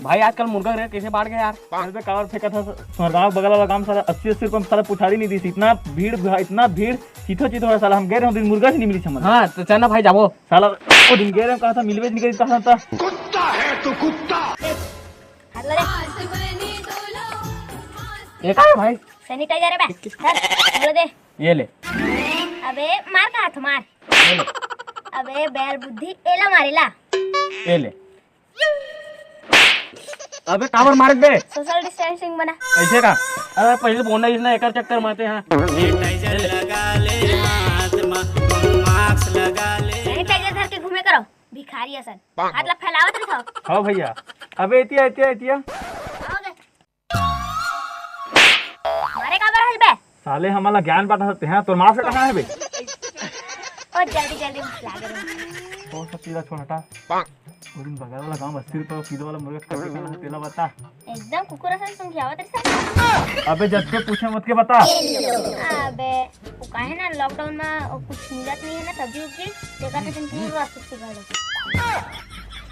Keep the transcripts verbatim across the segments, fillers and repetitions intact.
भाई, आजकल मुर्गा रेट कैसे बढ़ गया यार? अरे तो काबर फेंकत हस? तुम्हारे गाँव बगल वाला गाँव साला अस्सी अस्सी रुपये में साला पुठारी नहीं दी थी। इतना भीड़, इतना भीड़, चीथो चीथो है साला। हम गए रहे दिन मुर्गा से नहीं मिली समझ। हाँ, तो चल ना भाई, जाबो। साला वो दिन गए रहे, कहा था मिलवे नहीं करी, कहा था। कुत्ता है तू, कुत्ता। हाथ ला दे। ये का है भाई? सैनिटाइजर है बे। धर, बोलो दे। ये ले। अबे मार का हाथ मार। ये ले। अबे बैल बुद्धि, एला मारेला। ये ले। अबे काबर मारत बे? सोशल डिस्टेंसिंग बना। ऐसे का? अरे पहले बोलना इसने एकर चक्कर मारते हैं। सैनिटाइजर धर के घूमे करो, भिखारी असन। हाथ ला फैलावत रहो। हाँ भैया। अबे एतिया, एतिया, एतिया। आओगे। मारे काबर हस बे? साले हमला ज्ञान बांटत हस तेहा, तोर मार से कहाँ है बे? ओ जल्दी जल्दी भुख लागे रे। ओ सब चीज छोड़ हटा। वो दिन बगल वाला गांव अस्सी रुपए किलो वाला मुर्गा कब बेचना है तेला बता। एकदम कुकुर असन सुंघियावत रे सब। अबे जब से पूछे मत के बता। अबे वो काहे ना लॉकडाउन में कुछ मिलत नहीं है ना सब्जी उब्जी, तेकर से तुम पूरा सुस्ती कर दो।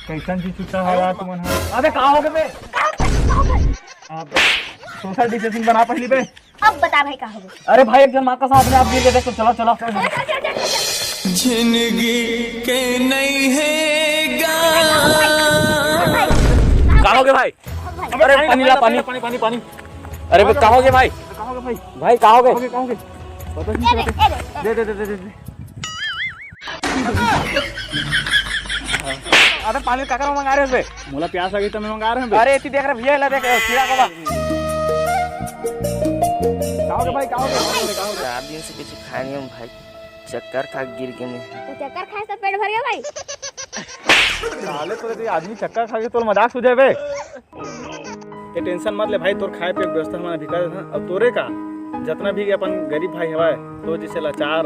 कैसन चीज छुट्टा है यार तुमन ह? अबे का हो गए बे? का हो गए? का हो गए? अबे सोशल डिस्टेंसिंग बना पहली बे। अब बता भाई का हो गए? अरे भाई एक जन माँ का साथ में आप गिर के देखो, चलो चलो। अरे, अरे, अरे, अरे, अरे। जिंदगी के नहीं है गा। का हो गए भाई? भाई। अरे पानी ला, पानी, पानी, पानी, पानी। अरे बे, का हो गए भाई? का हो गए भाई? भाई का हो गए? का हो गए, का हो गए? पता नहीं, ए रे, पता ए रे, ए रे। दे, दे, दे, दे, दे। अबे पानी काकर मंगा रहे हो बे? मोला प्यास लगी तो मैं मंगा रहे हूँ बे। अरे एती देख रे भैया, ला देख कीड़ा का बा। का हो गया भाई, का हो गया, का हो गया, का हो गया? चार दिन से कुछ खाए नहीं हूँ भाई, चक्कर खा के गिर गए मैं। तो चक्कर खाए से पेट भर गया भाई? साले तो ये आदमी चक्कर खा के तोर मजाक सूझे बे। ये टेंशन मत ले भाई, तोर खाए पिए के व्यवस्था हमन अभी कर देथन। अब तोरे का, जतना भी अपन गरीब भाई हवय, तो जैसे लाचार,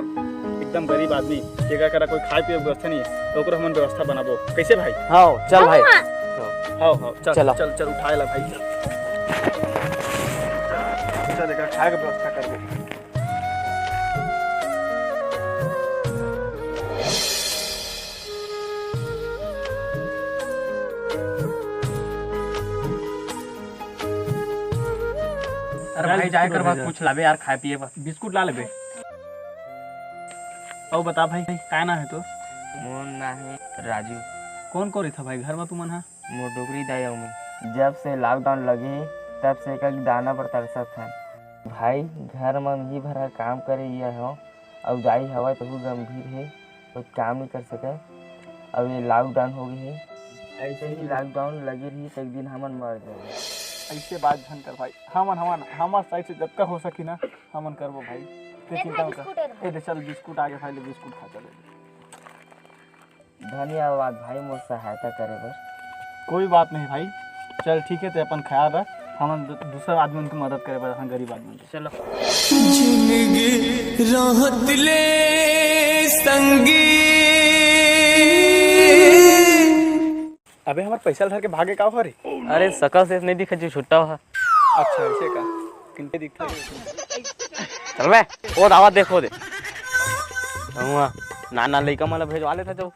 एकदम गरीब आदमी, जेकर करा कोई खाए पिए के व्यवस्था नहीं है, तो ओकरो हमन व्यवस्था बनाबो। कैसे भाई? हाँ, चल भाई। हाँ। हाँ, हाँ, चल, चलो। चल, चल, उठाए ला भाई, चल। चल, एकर खाए के व्यवस्था करबो। अरे भाई, जाए कर बाद कुछ लाबे यार, खाए पिए बर। बिस्कुट ला लेबे। अउ बता भाई, का नाम है तोर? मोर नाम है राजू। कौन कौन रहिथा भाई घर में तुमन हा? मोर डोकरी दाई अउ मैं। जब से लॉकडाउन लगे, तब से एक एक दाना बर तरसत हन। भाई, घर म ही भरा काम करे ये हो, अउ दाई हवय तहू गंभीर हे, कुछ काम नहीं कर सके। अब ये लॉकडाउन हो गई है, ऐसे ही लॉकडाउन लगे रही तो एक दिन हमन मर जाए। ऐसे बात झन कर भाई, हमन, हमन, हमर साइड से जतका हो सकी ना, हमन करबो भाई। ते ए चिंता भाई, मत कर। बिस्कुट ए रहा। ए दे चल, बिस्कुट आगे भाई, ले बिस्कुट खा चले। धन्यवाद भाई, मोर सहायता करे बर। कोई बात नहीं भाई, चल ठीक है, ते अपन ख्याल रख, हमन दू-, दूसरा आदमी उनकी मदद करे बर, हम गरीब आदमी के। चलो। जिंदगी रहत ले संगी। अबे हमर पैसा धर के भागे का हो रे? अरे सकल से नहीं दिखे जो छुट्टा हुआ। अच्छा ऐसे का? किनके दिखता है? चल बे, वो दावा देखो दे। हुआ, नाना लइका मन ला भेजवा लेता जो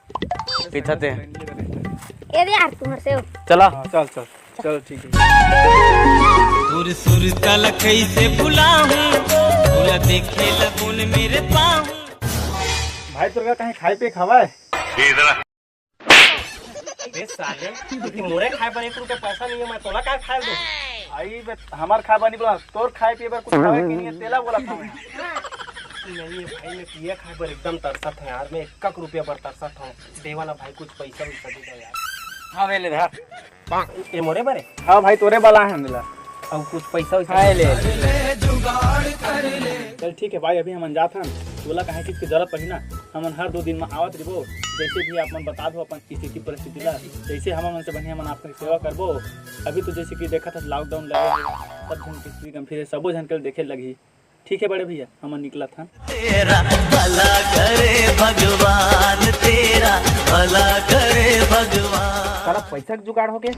पीछा ते। ए दे यार, तुम्हारे से हो। चला। हाँ, चल, चल, चल, ठीक है। सुर सुर तल कैसे भुलाऊं, भुला देखे लगुन मेरे पाऊं। भाई, तोर का कहीं खाए पिए खावा है? बे साले, कि मोरे खाए बर एक रुपया पैसा नहीं है, मैं तोला का खाए दूं? भाई, बे, हमार खाए बर नहीं बोला, तोर खाए पिए बर कुछ खावे के नहीं है, तेला बोला था मैं। नहीं है भाई, मैं पिए खाए बर एकदम तरसत है यार, मैं एक एक रुपया बर तरसत हूँ। देवा ना भाई, कुछ पैसा वैसा दे दो यार। हाँ, वे ले धर। ए मोरे बरे? हाँ भाई, तोरे वाला है मिला। अब कुछ पैसा वैसा हाँ, ले। चल ठीक है भाई, अभी हमन जात हन। तोला काहे चीज के जरूरत पड़ी ना, हमन हर दो दिन में आवत रिबो। जैसे भी आप मन बता दो अपन स्थिति परिस्थिति ला, जैसे हमन मन से बढ़िया मन आपकी सेवा करबो। अभी तो जैसे कि देखत हस लॉकडाउन लगे हे, सब झन के स्थिति गंभीर है, सबो झन के देखे लगही। ठीक है बड़े भैया, हमन निकलत हन। तेरा भला करे भगवान, तेरा भला करे भगवान। साला पैसा के जुगाड़ हो गया,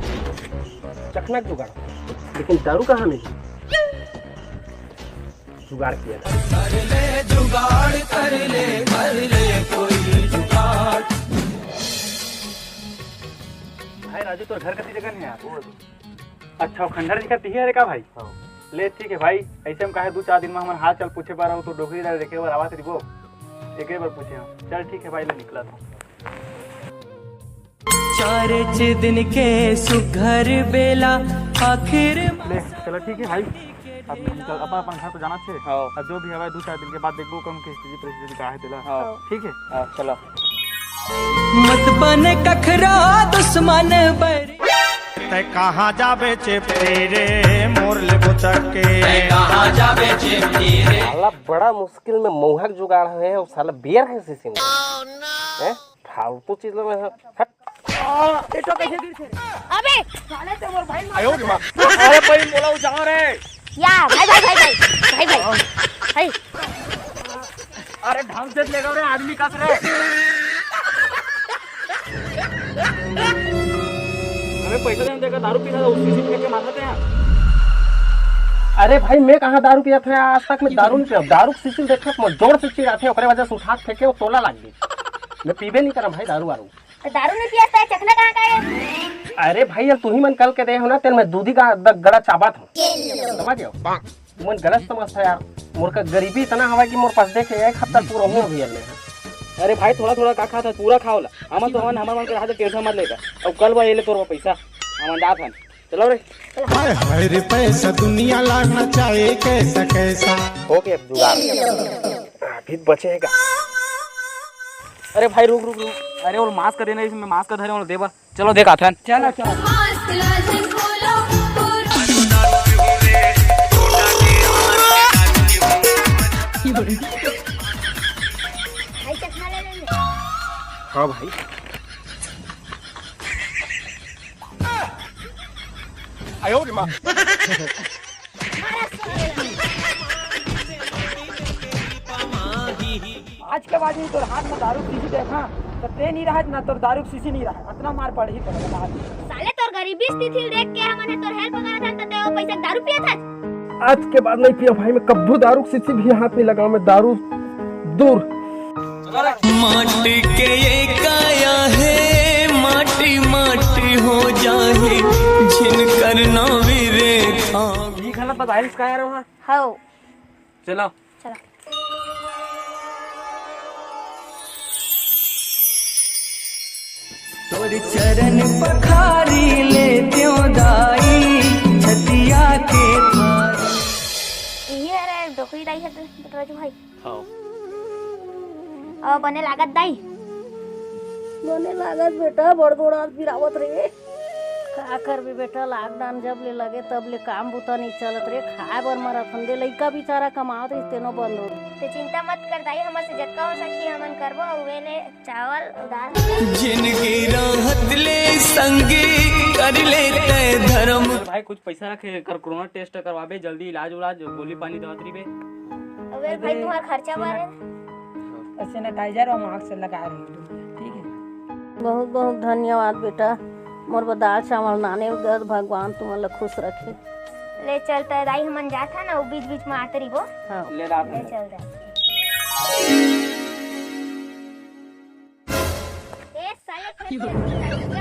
चखना के जुगाड़ हो गया, लेकिन दारू कहाँ मिली? जुगाड़ किया था। कर ले जुगाड़, कर ले, कर ले कोई जुगाड़। भाई राजू, तोर घर कती जगह नहीं है? अच्छा, वो खंडहर निकलती है रे का भाई? हाँ। ले ठीक है भाई, ऐसे हम काहे दू चार दिन में हमन हाल चाल पूछे बर अउ तो डोकरी ला देखे बर आवत रिबो, एकरे बर पूछे हम। चल ठीक है भाई, ले निकलत हूँ। चारेच दिन के सुघर बेला आखिर ले, चलो ठीक है भाई, अब निकल, अपन अपन घर तो जाना छे। हाँ। अब जो भी हवे दू चार दिन के बाद देखबो कौन की स्थिति परिस्थिति का है तेला। हाँ। ठीक है। हाँ, चलो। मत बन कखरा दुश्मन बैरी। तै कहाँ जाबे चिपटी रे, मोर ले बुचक के। तै कहाँ जाबे चिपटी रे। साला बड़ा मुश्किल में मौहक जुगाड़ है, और साला बियर है सीसी में। हैं? फालतू चीज में है। हट। अबे साले ते मोर भाई मार। अरे भाई, बोला उजाओ रे। या भाई, भाई, भाई, भाई, भाई, भाई, भाई। अरे ढंग से लेगा रे, आदमी कस रे। अबे पैसा देने देगा, दारू पीना था, उसकी सीसी फेंक के मार देते हैं। अरे भाई, मैं कहाँ दारू पिया था आज तक? मैं दारू नहीं पिया, दारू की सीसी देखा, मैं जोर से चिढ़ाते, ओकरे वजह से उठा के फेंके, वो तोला लग गई। मैं पीबे नहीं करा भाई दारू वारू। तो दारू नहीं पिया था, चखना कहाँ का है? अरे भाई, अब तू ही मन कल के दे हो ना, तेरे में दूधी का द-, गड़ा चाबत हो, समझ गयो? तुमन गलत समझता यार, मोर का गरीबी इतना हवा कि मोर पास देखे एक हफ्ता पूरा हुआ भी ले। अरे भाई, थोड़ा थोड़ा का खाता, पूरा खाओ ला। हम तो हन, हमर मन के रहा तो टेंशन मत लेगा। अब कल बा ये ले तोर पैसा, हम जात हन। चलो रे। हाय हाय रे पैसा, दुनिया लाना चाहे कैसा कैसा। हो गया जुगाड़, अभी बचेगा। अरे भाई, रुक, रुक, रुक। अरे, वो मास्क देना, इसमें मास्क धरे, वो देबा। चलो, देख आथन। चलो, चलो। भाई, चश्मा ले लेंगे। हाँ भाई। आज के बाद में तोर हाथ में दारू पीसी देखा, तो ते नहीं रहत ना, तोर दारू पीसी नहीं रहत, इतना मार पड़ही तोर हाथ में। साले, तोर गरीबी स्थिति देख के हमन हे तोर हेल्प करत हन, तो ते वो पैसा दारू पियत हस। आज के बाद नहीं पिया भाई, मैं कब्बू दारू की शीशी भी हाथ नहीं लगाऊं, मैं दारू दूर। माटी के ये काया है, माटी माटी हो जाए, झिन करना विरे था। ये गलत बता, इसका यार वहाँ। हाँ। चलो। चलो। तोर चरण पखारी ले त्यों दाई, छतिया के थारी। यही है रे, डोकरी दाई है तो, तो राजू भाई। हाँ। अब बने लागत दाई? बने लागत बेटा, बड़ गोड़ हाथ पिरावत रे। का करबे बेटा, लॉकडाउन जब ले लगे तब ले काम बुता नहीं चलत रे, खाए बर मरत हन दे, लइका बेचारा कमावत रहिस तेनो बंद हो। ते चिंता मत कर दाई, हमर से जतका हो सकही हमन करबो, अउ वे ले चावल, दाल। जिनगी राहत ले संगी कर ले तय धर्म। भाई कुछ पैसा रखे कर कोरोना टेस्ट करवाबे, जल्दी इलाज उलाज, गोली पानी दवा तरी बे। अबे भाई, तुम्हारा खर्चा बारे। सैनिटाइजर और मास्क लगा रही हूँ, ठीक है। बहुत बहुत धन्यवाद बेटा, मोर बर दाल चावल लाने बर, भगवान तुमन ला खुश रखे। ले चल, त दाई हमन जात हन ना, वो बीच बीच में आते रहिबो। हाँ। ले दाल। ले चल दाई। ए साले, क्या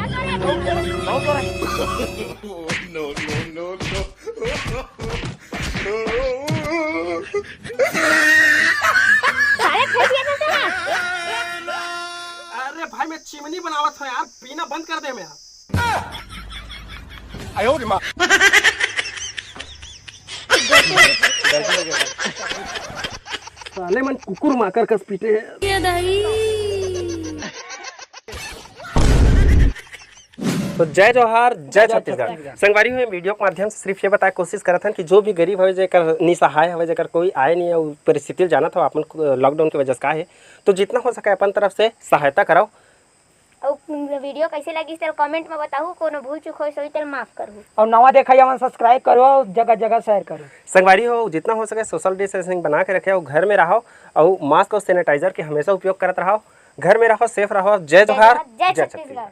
करे? बहुत हो रहा है। No, no, no, no। साले, फेंक दिया था साला। अरे भाई, मैं चिमनी बनावत हूँ यार, पीना बंद कर दे मेरा। आयो रे माँ। साले मन कुकुर माकर कस पीटे हैं। ये दाई। तो जय जोहार, जय जय छत्तीसगढ़। छत्तीसगढ़। संगवारी हो, वीडियो के माध्यम से सिर्फ ये बताए कोशिश करत हन कि जो भी गरीब हवे, जेकर निसहाय हवे, जेकर कोई आय नहीं है, उ परिस्थिति ल जानत हो आपन, लॉकडाउन की वजह से का है, तो जितना हो सके अपन तरफ से सहायता कराओ। अउ वीडियो कैसे लगिस तेल कमेंट में बताहू, कोनो भूल चूक होइस होही तेल माफ करहू। अउ नवा देखइया मन सब्सक्राइब करो, जगह जगह शेयर करो। संगवारी हो, जितना हो सके सोशल डिस्टेंसिंग बना के रखे, अउ घर में रहो, अउ मास्क और सैनिटाइजर के हमेशा उपयोग करत रहो। घर में रहो, सेफ रहो। जय जोहार, जय जय छत्तीसगढ़। छत्तीसगढ़।